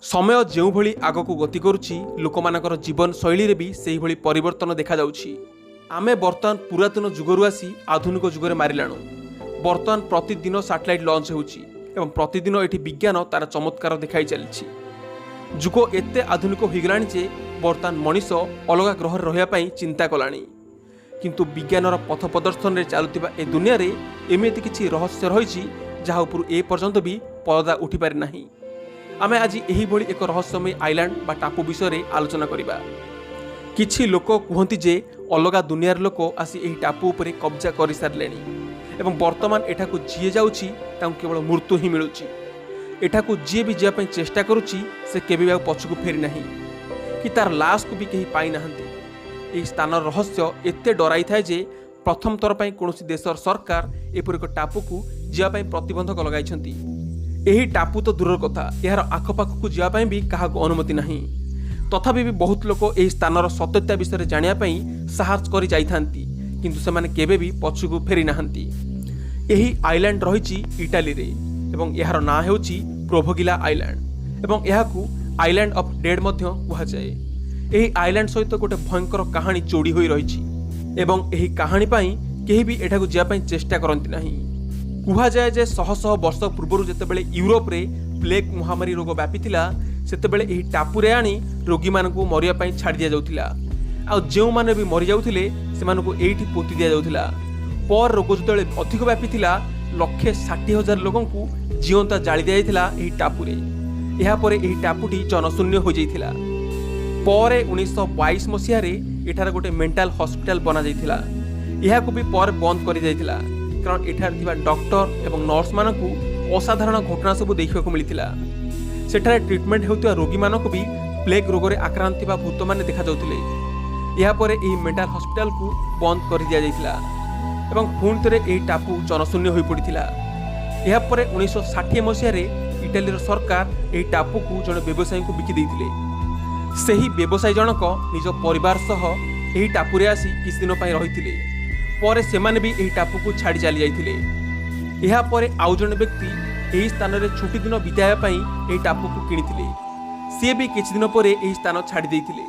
ସମୟ ଯେଉଁଭଳି ଆଗକୁ ଗତି କରୁଛି, ଲୋକମାନଙ୍କର ଜୀବନଶୈଳୀରେ ବି ସେହିଭଳି ପରିବର୍ତ୍ତନ ଦେଖାଯାଉଛି। ଆମେ ବର୍ତ୍ତମାନ ପୁରାତନ ଯୁଗରୁ ଆସି ଆଧୁନିକ ଯୁଗରେ ମାରିଲାଣୁ। ବର୍ତ୍ତମାନ ପ୍ରତିଦିନ ସାଟେଲାଇଟ୍ ଲଞ୍ଚ ହେଉଛି ଏବଂ ପ୍ରତିଦିନ ଏଠି ବିଜ୍ଞାନ ତାର ଚମତ୍କାର ଦେଖାଇ ଚାଲିଛି। ଯୁଗ ଏତେ ଆଧୁନିକ ହୋଇଗଲାଣି ଯେ ବର୍ତ୍ତମାନ ମଣିଷ ଅଲଗା ଗ୍ରହରେ ରହିବା ପାଇଁ ଚିନ୍ତା କଲାଣି। କିନ୍ତୁ ବିଜ୍ଞାନର ପଥ ପ୍ରଦର୍ଶନରେ ଚାଲୁଥିବା ଏ ଦୁନିଆରେ ଏମିତି କିଛି ରହସ୍ୟ ରହିଛି, ଯାହା ଉପରୁ ଏ ପର୍ଯ୍ୟନ୍ତ ବି ପରଦା ଉଠିପାରି ନାହିଁ। ଆମେ ଆଜି ଏହିଭଳି ଏକ ରହସ୍ୟମୟୀ ଆଇଲ୍ୟାଣ୍ଡ ବା ଟାପୁ ବିଷୟରେ ଆଲୋଚନା କରିବା। କିଛି ଲୋକ କୁହନ୍ତି ଯେ ଅଲଗା ଦୁନିଆର ଲୋକ ଆସି ଏହି ଟାପୁ ଉପରେ କବ୍ଜା କରିସାରିଲେଣି ଏବଂ ବର୍ତ୍ତମାନ ଏଠାକୁ ଯିଏ ଯାଉଛି, ତାଙ୍କୁ କେବଳ ମୃତ୍ୟୁ ହିଁ ମିଳୁଛି। ଏଠାକୁ ଯିଏ ବି ଯିବା ପାଇଁ ଚେଷ୍ଟା କରୁଛି, ସେ କେବେ ବି ଆଉ ପଛକୁ ଫେରି ନାହିଁ କି ତାର ଲାଶକୁ ବି କେହି ପାଇନାହାନ୍ତି। ଏହି ସ୍ଥାନର ରହସ୍ୟ ଏତେ ଡରାଇଥାଏ ଯେ ପ୍ରଥମ ଥର ପାଇଁ କୌଣସି ଦେଶର ସରକାର ଏପରି ଏକ ଟାପୁକୁ ଯିବା ପାଇଁ ପ୍ରତିବନ୍ଧକ ଲଗାଇଛନ୍ତି। ଏହି ଟାପୁ ତ ଦୂରର କଥା, ଏହାର ଆଖପାଖକୁ ଯିବା ପାଇଁ ବି କାହାକୁ ଅନୁମତି ନାହିଁ। ତଥାପି ବି ବହୁତ ଲୋକ ଏହି ସ୍ଥାନର ସତ୍ୟତା ବିଷୟରେ ଜାଣିବା ପାଇଁ ସାହସ କରି ଯାଇଥାନ୍ତି, କିନ୍ତୁ ସେମାନେ କେବେ ବି ପଛକୁ ଫେରି ନାହାନ୍ତି। ଏହି ଆଇଲ୍ୟାଣ୍ଡ ରହିଛି ଇଟାଲୀରେ ଏବଂ ଏହାର ନାଁ ହେଉଛି ପ୍ରୋଭୋଗିଲା ଆଇଲ୍ୟାଣ୍ଡ ଏବଂ ଏହାକୁ ଆଇଲ୍ୟାଣ୍ଡ ଅଫ୍ ଡେଡ୍ ମଧ୍ୟ କୁହାଯାଏ। ଏହି ଆଇଲ୍ୟାଣ୍ଡ ସହିତ ଗୋଟେ ଭୟଙ୍କର କାହାଣୀ ଯୋଡ଼ି ହୋଇ ରହିଛି ଏବଂ ଏହି କାହାଣୀ ପାଇଁ କେହି ବି ଏଠାକୁ ଯିବା ପାଇଁ ଚେଷ୍ଟା କରନ୍ତି ନାହିଁ। କୁହାଯାଏ ଯେ ଶହ ଶହ ବର୍ଷ ପୂର୍ବରୁ ଯେତେବେଳେ ୟୁରୋପରେ ପ୍ଲେଗ୍ ମହାମାରୀ ରୋଗ ବ୍ୟାପିଥିଲା, ସେତେବେଳେ ଏହି ଟାପୁରେ ଆଣି ରୋଗୀମାନଙ୍କୁ ମରିବା ପାଇଁ ଛାଡ଼ି ଦିଆଯାଉଥିଲା। ଆଉ ଯେଉଁମାନେ ବି ମରିଯାଉଥିଲେ, ସେମାନଙ୍କୁ ଏଇଠି ପୋତି ଦିଆଯାଉଥିଲା। ପରେ ରୋଗ ଯେତେବେଳେ ଅଧିକ ବ୍ୟାପିଥିଲା, 1,60,000 ଲୋକଙ୍କୁ ଜିଅନ୍ତା ଜାଳି ଦିଆଯାଇଥିଲା ଏହି ଟାପୁରେ। ଏହାପରେ ଏହି ଟାପୁଟି ଜନଶୂନ୍ୟ ହୋଇଯାଇଥିଲା। ପରେ 1922 ମସିହାରେ ଏଠାରେ ଗୋଟେ ମେଣ୍ଟାଲ ହସ୍ପିଟାଲ ବନାଯାଇଥିଲା। ଏହାକୁ ବି ପରେ ବନ୍ଦ କରିଯାଇଥିଲା, କାରଣ ଏଠାରେ ଥିବା ଡକ୍ଟର ଏବଂ ନର୍ସମାନଙ୍କୁ ଅସାଧାରଣ ଘଟଣା ସବୁ ଦେଖିବାକୁ ମିଳିଥିଲା। ସେଠାରେ ଟ୍ରିଟମେଣ୍ଟ ହେଉଥିବା ରୋଗୀମାନଙ୍କୁ ବି ପ୍ଲେଗ୍ ରୋଗରେ ଆକ୍ରାନ୍ତ ଥିବା ଭୂତମାନେ ଦେଖାଯାଉଥିଲେ। ଏହାପରେ ଏହି ମେଣ୍ଟାଲ ହସ୍ପିଟାଲକୁ ବନ୍ଦ କରିଦିଆଯାଇଥିଲା ଏବଂ ପୁଣି ଥରେ ଏହି ଟାପୁ ଜନଶୂନ୍ୟ ହୋଇପଡ଼ିଥିଲା। ଏହାପରେ 1960 ମସିହାରେ ଇଟାଲୀର ସରକାର ଏହି ଟାପୁକୁ ଜଣେ ବ୍ୟବସାୟୀଙ୍କୁ ବିକି ଦେଇଥିଲେ। ସେହି ବ୍ୟବସାୟୀ ଜଣକ ନିଜ ପରିବାର ସହ ଏହି ଟାପୁରେ ଆସି କିଛି ଦିନ ପାଇଁ ରହିଥିଲେ। ପରେ ସେମାନେ ବି ଏହି ଟାପୁକୁ ଛାଡ଼ି ଚାଲି ଯାଇଥିଲେ। ଏହାପରେ ଆଉ ଜଣେ ବ୍ୟକ୍ତି ଏହି ସ୍ଥାନରେ ଛୁଟି ଦିନ ବିତାଇବା ପାଇଁ ଏହି ଟାପୁକୁ କିଣିଥିଲେ। ସିଏ ବି କିଛି ଦିନ ପରେ ଏହି ସ୍ଥାନ ଛାଡ଼ି ଦେଇଥିଲେ।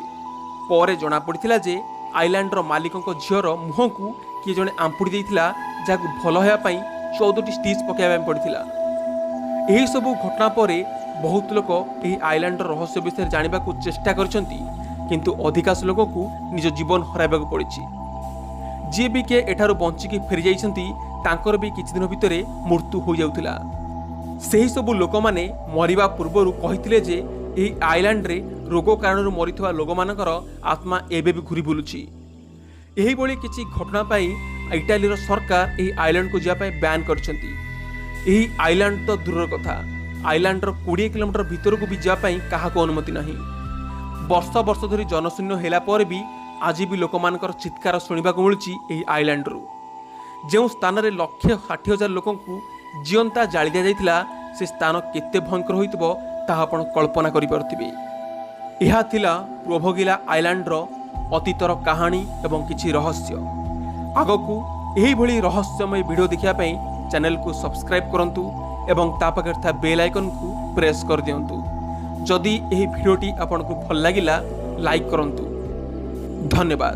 ପରେ ଜଣାପଡ଼ିଥିଲା ଯେ ଆଇଲ୍ୟାଣ୍ଡର ମାଲିକଙ୍କ ଝିଅର ମୁହଁକୁ କିଏ ଜଣେ ଆମ୍ପୁଡ଼ି ଦେଇଥିଲା, ଯାହାକୁ ଭଲ ହେବା ପାଇଁ 14ଟି ଷ୍ଟିଚ୍ ପକାଇବା ପାଇଁ ପଡ଼ିଥିଲା। ଏହିସବୁ ଘଟଣା ପରେ ବହୁତ ଲୋକ ଏହି ଆଇଲ୍ୟାଣ୍ଡର ରହସ୍ୟ ବିଷୟରେ ଜାଣିବାକୁ ଚେଷ୍ଟା କରିଛନ୍ତି, କିନ୍ତୁ ଅଧିକାଂଶ ଲୋକଙ୍କୁ ନିଜ ଜୀବନ ହରାଇବାକୁ ପଡ଼ିଛି। ଯିଏ ବି କିଏ ଏଠାରୁ ବଞ୍ଚିକି ଫେରିଯାଇଛନ୍ତି, ତାଙ୍କର ବି କିଛି ଦିନ ଭିତରେ ମୃତ୍ୟୁ ହୋଇଯାଉଥିଲା। ସେହି ସବୁ ଲୋକମାନେ ମରିବା ପୂର୍ବରୁ କହିଥିଲେ ଯେ ଏହି ଆଇଲ୍ୟାଣ୍ଡରେ ରୋଗ କାରଣରୁ ମରିଥିବା ଲୋକମାନଙ୍କର ଆତ୍ମା ଏବେ ବି ଘୁରି ବୁଲୁଛି। ଏହିଭଳି କିଛି ଘଟଣା ପାଇଁ ଇଟାଲୀର ସରକାର ଏହି ଆଇଲ୍ୟାଣ୍ଡକୁ ଯିବା ପାଇଁ ବ୍ୟାନ୍ କରିଛନ୍ତି। ଏହି ଆଇଲ୍ୟାଣ୍ଡ ତ ଦୂରର କଥା, ଆଇଲ୍ୟାଣ୍ଡର 20 କିଲୋମିଟର ଭିତରକୁ ବି ଯିବା ପାଇଁ କାହାକୁ ଅନୁମତି ନାହିଁ। ବର୍ଷ ବର୍ଷ ଧରି ଜନଶୂନ୍ୟ ହେଲା ପରେ ବି ଆଜି ବି ଲୋକମାନଙ୍କର ଚିତ୍କାର ଶୁଣିବାକୁ ମିଳୁଛି ଏହି ଆଇଲ୍ୟାଣ୍ଡରୁ। ଯେଉଁ ସ୍ଥାନରେ 1,60,000 ଲୋକଙ୍କୁ ଜିଅନ୍ତା ଜାଳି ଦିଆଯାଇଥିଲା, ସେ ସ୍ଥାନ କେତେ ଭୟଙ୍କର ହୋଇଥିବ, ତାହା ଆପଣ କଳ୍ପନା କରିପାରୁଥିବେ। ଏହା ଥିଲା ପ୍ରୋଭୋଗିଲା ଆଇଲ୍ୟାଣ୍ଡର ଅତୀତର କାହାଣୀ ଏବଂ କିଛି ରହସ୍ୟ। ଆଗକୁ ଏହିଭଳି ରହସ୍ୟମୟ ଭିଡ଼ିଓ ଦେଖିବା ପାଇଁ ଚ୍ୟାନେଲକୁ ସବସ୍କ୍ରାଇବ୍ କରନ୍ତୁ ଏବଂ ତା ପାଖରେ ଥିବା ବେଲ୍ ଆଇକନ୍କୁ ପ୍ରେସ୍ କରିଦିଅନ୍ତୁ। ଯଦି ଏହି ଭିଡ଼ିଓଟି ଆପଣଙ୍କୁ ଭଲ ଲାଗିଲା, ଲାଇକ୍ କରନ୍ତୁ। ଧନ୍ୟବାଦ।